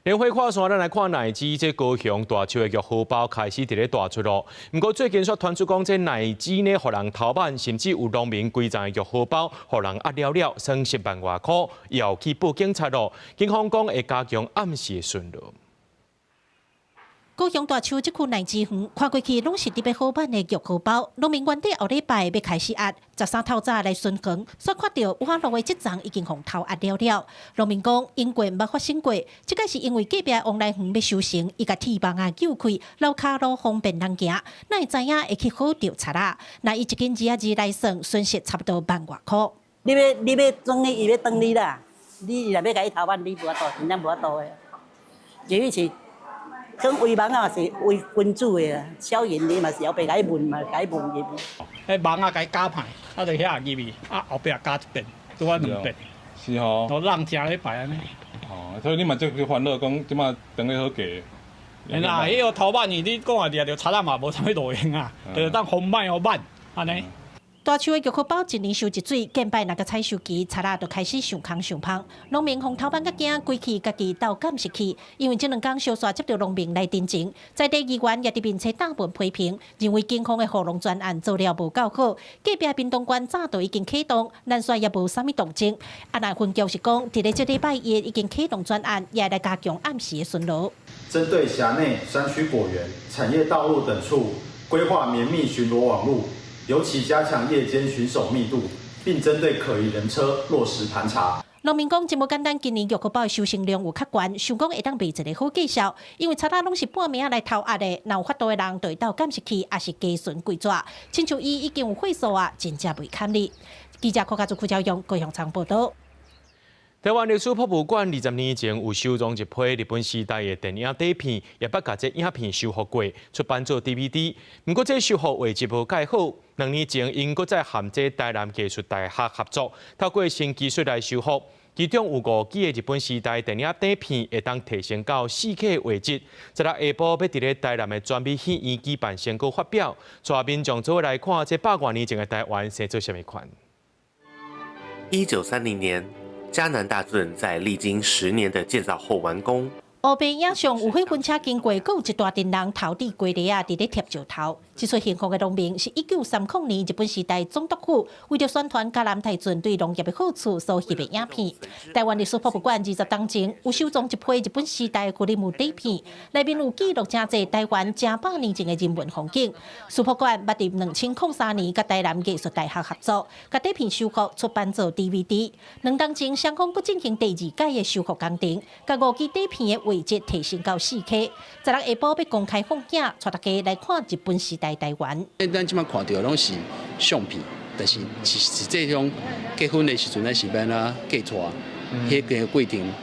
蓮花看線，咱來看奶枝，這高雄大樹的玉荷包開始佇咧大出囉。毋過最近煞傳出講，這奶枝呢，予人偷挽，甚至有農民規叢的玉荷包予人壓了了，損失萬外箍，要去報警察囉。警方講會加強暗時的巡邏。高雄大樹這區奶枝園，看過去攏是特別好挽的玉荷包。農民原底後禮拜欲開始壓，13透早來巡園，煞看著挖落的這叢已經予偷壓了了。農民講，英國毋捌發生過，這擺是因為隔壁王來園欲收成，伊共鐵網仔救開，留跤路方便人行，哪會知影會去好著賊仔？若以一斤22來算，損失差不多萬外箍。你欲裝伊，伊欲轉你啦。你若欲共伊偷挽，你無法度，真正無法度的。至於是。講圍網仔是圍君子的啦，小人你嘛是後壁共伊問嘛，共伊問入。彼網仔共伊絞歹，啊就遐入去，啊後壁加一遍，拄好兩遍。是吼。都浪誠咧排按呢。哦，所以你嘛足煩惱，講這馬當咧好過。啦，彼個偷挽去，你講啊掠著賊仔嘛無啥物路用啊，就是當防挽予挽，按呢。大樹的玉荷包一年收一水，近擺若個採收期，賊仔就開始上空上芳。農民予偷挽甲驚，規氣家己鬥監視器，因為這兩工相紲接著農民來陳情，在地議員也佇面冊貼文批評，認為警方的護農專案做了無夠好，隔壁屏東縣早就已經啟動，蘭山也無啥物動靜。啊，若分局是講，佇咧這禮拜一已經啟動專案，也來加強暗時的巡邏。針對轄內山區果園、產業道路等處，規劃綿密巡邏網路。尤其加強夜間巡守密度，並針對可疑人車落實盤查。農民講真無簡單，今年玉荷包的收成量有較懸，想講會當賣一個好價數，因為賊仔攏是半暝仔來偷壓的，若有法度的人就會鬥監視器，抑是加巡幾逝，親像伊已經有歲數啊，真正袂堪哩。記者柯家祖、邱朝陽高雄採訪報導。台灣歷史博物館20年前有收藏一批日本時代的電影底片，也捌共這影片修復過，出版做 DVD。毋過這修復畫質無蓋好，2年前𪜶閣再和這台南藝術大學合作，透過新技術來修復，其中有五支的日本時代電影底片會當提升到4K 畫質。16下晡欲佇咧台南的專美戲院舉辦成果發表，帶民眾做伙來看這百外年前的台灣生做啥物款。 1930年，嘉南大圳在歷經10年的建造後完工。烏白影像有貨運車經過，閣有一大陣人頭戴雞螺仔，佇咧疊石頭。這齣幸福的農民是1930年日本時代總督府為著宣傳嘉南大圳對農業的好處所翕的影片。台灣歷史博物館20冬前有收藏一批日本時代菲林底片，內面有記錄誠濟台灣成百年前的人文風景。史博館捌佇2003年佮台南藝術大學合作，共底片修復出版做 DVD。2冬前雙方閣進行第二屆的修復工程，共五支底片的畫質提升到4K。16下晡欲公開放映，帶大家來看日本時代台灣。咱這擺看著攏是相片，但是實際上結婚的時陣，咱是欲按怎嫁娶，彼個過程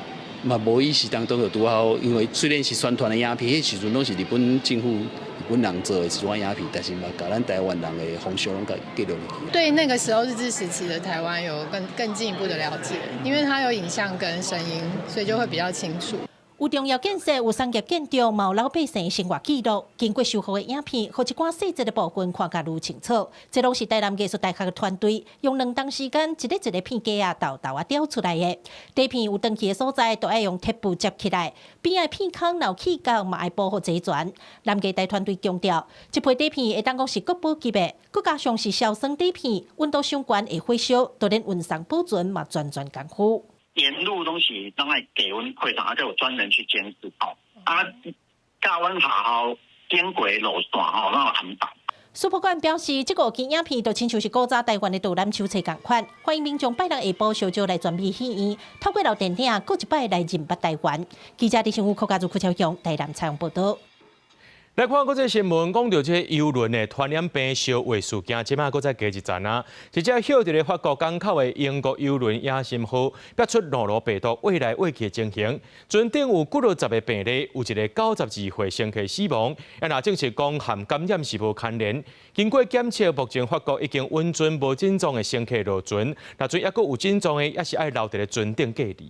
嘛無伊是當中就拄好，因為雖然是宣傳的影片，彼時陣攏是日本政府、日本人做的這種影片，但是嘛，共咱台灣人的風俗攏共記錄入去。對那個時候日治時期的台灣有更進一步的了解，因為它有影像跟聲音，所以就會比較清楚。有重要建設，有商業建築，嘛有老百姓生活記錄。經過修復的影片，予一寡細節的部分看甲愈清楚。這攏是台南藝術大學的團隊用2冬時間，一个一个片仔啊，沓沓仔調出來的。底片有斷去的所在，都愛用鐵布接起來。邊仔片空若有氣孔，嘛愛補予齊全。南藝大團隊強調，這批底片會當講是國寶級的，閣加上是硝酸底片，溫度傷懸會火燒，就連運送保存嘛全全功夫。沿路東西攏愛低溫配上，而且有專人去監視哦。啊，教阮學校經過路線吼，攏有安排。史博館表示，這五支影片就親像是古早台灣的導覽手冊仝款，歡迎民眾拜六下晡相招來專美戲院，透過老電影，閣一擺來認捌台灣。記者李新武、柯家祖、柯超雄台南採訪報導。來看國際新聞，講著這郵輪的傳染病燒話事件，這擺閣再加一層啊！一隻歇佇咧法國港口的英國郵輪野心號，爆出諾羅病毒餵來餵去的情形。船頂有幾落十个病例，有一个92歲乘客死亡。啊，若證實講和感染是無牽連。經過檢測，目前法國已經允准無症狀的乘客落船，若陣猶閣有症狀的，也是愛留佇咧船頂隔離。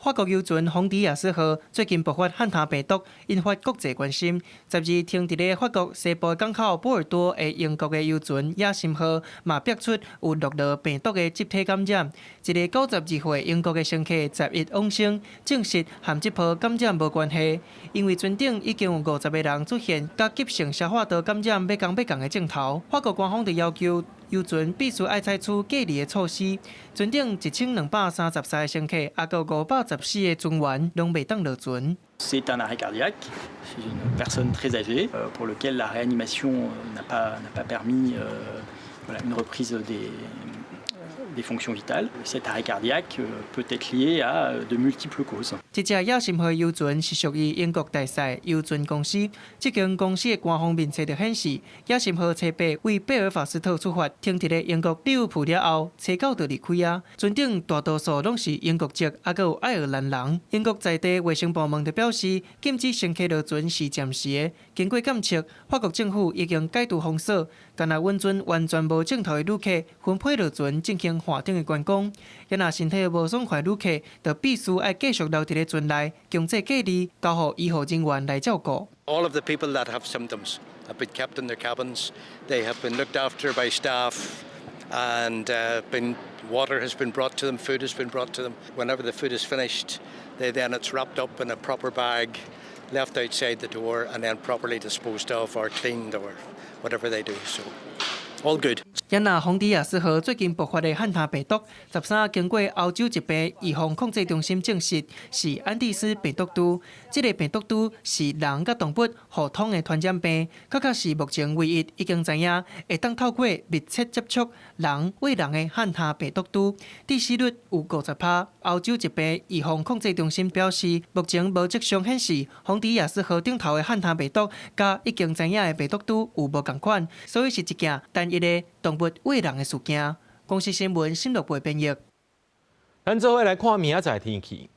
法國遊船洪迪亞斯號最近爆發漢他病毒，引發國際關心。12停佇咧法國西部港口波爾多的英國的遊船野心號，嘛爆出有諾羅病毒的集體感染。一个92歲英國的乘客11往生，證實和這波感染無關係。因為船頂已經有50個人出現佮急性消化道感染欲仝欲仝的症頭。法國官方就要求遊船必須愛採取隔離的措施。船頂1233個乘客，抑閣514個船員，攏袂當落船。 C'est un arrêt cardiaque, c'est une personne très âgée pour lequel la réanimation n'a pas permis, voilà, une reprise des fonctions vitales. Cet arrêt cardiaque peut être lié à de multiples causes. 這隻野心號遊船是屬於英國大賽遊船公司。這間公司的官方面冊就顯示，野心號初八為貝爾法斯特出發，停佇咧英國利物浦了後，初九就離開啊。船頂大多數攏是英國籍，抑閣有愛爾蘭人。英國在地衛生部門就表示，禁止乘客落船是暫時的。經過檢測，法國政府已經解除封鎖，干焦允准完全無症頭的旅客分批落船進行岸頂的觀光。若身體無爽快旅客，就必須愛繼續留佇咧船內，強制隔離，交予醫護人員來照顧。 All of the people that have symptoms have been kept in their cabins. They have been looked after by staff, and been water has been brought to them, food has been brought to them. Whenever the food is finished, then it's wrapped up in a proper bag, left outside the door, and then properly disposed of or cleaned or whatever they do. So, all good. 也若洪迪亞斯號最近爆發的漢他病毒，13經過歐洲疾病預防控制中心證實是安第斯病毒株。這个病毒株是人佮動物互通的傳染病，確確是目前唯一已經知影會當透過密切接觸人餵人的漢他病毒株，致死率有50%。歐洲疾病預防控制中心表示，目前無跡象顯示洪迪亞斯號頂頭的漢他病毒佮已經知影的病毒株有無仝款，所以是一件單一的動物餵人的事件。公視新聞新樂貝編譯。咱做伙來看明仔載天氣。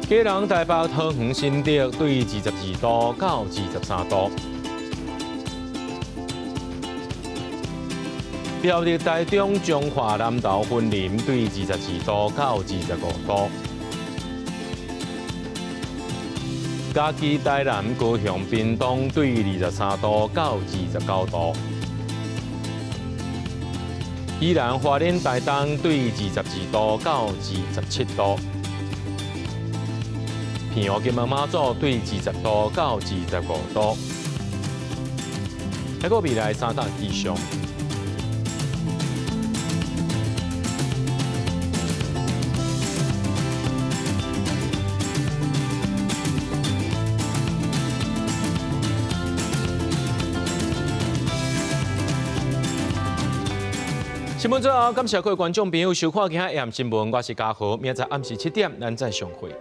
基隆、台北、桃園、新竹對22度到23度。苗栗、台中、彰化、南投、雲林對22度到25度。嘉義、台南、高雄、屏東對23度到29度。宜蘭、花蓮、台東對22度到27度。澎湖、金門、馬祖對20度到25度。還閣未來三天氣象。新聞最後，感謝各位觀眾朋友收看今仔晚新聞，我是嘉豪，明仔載暗時7點，咱再相會。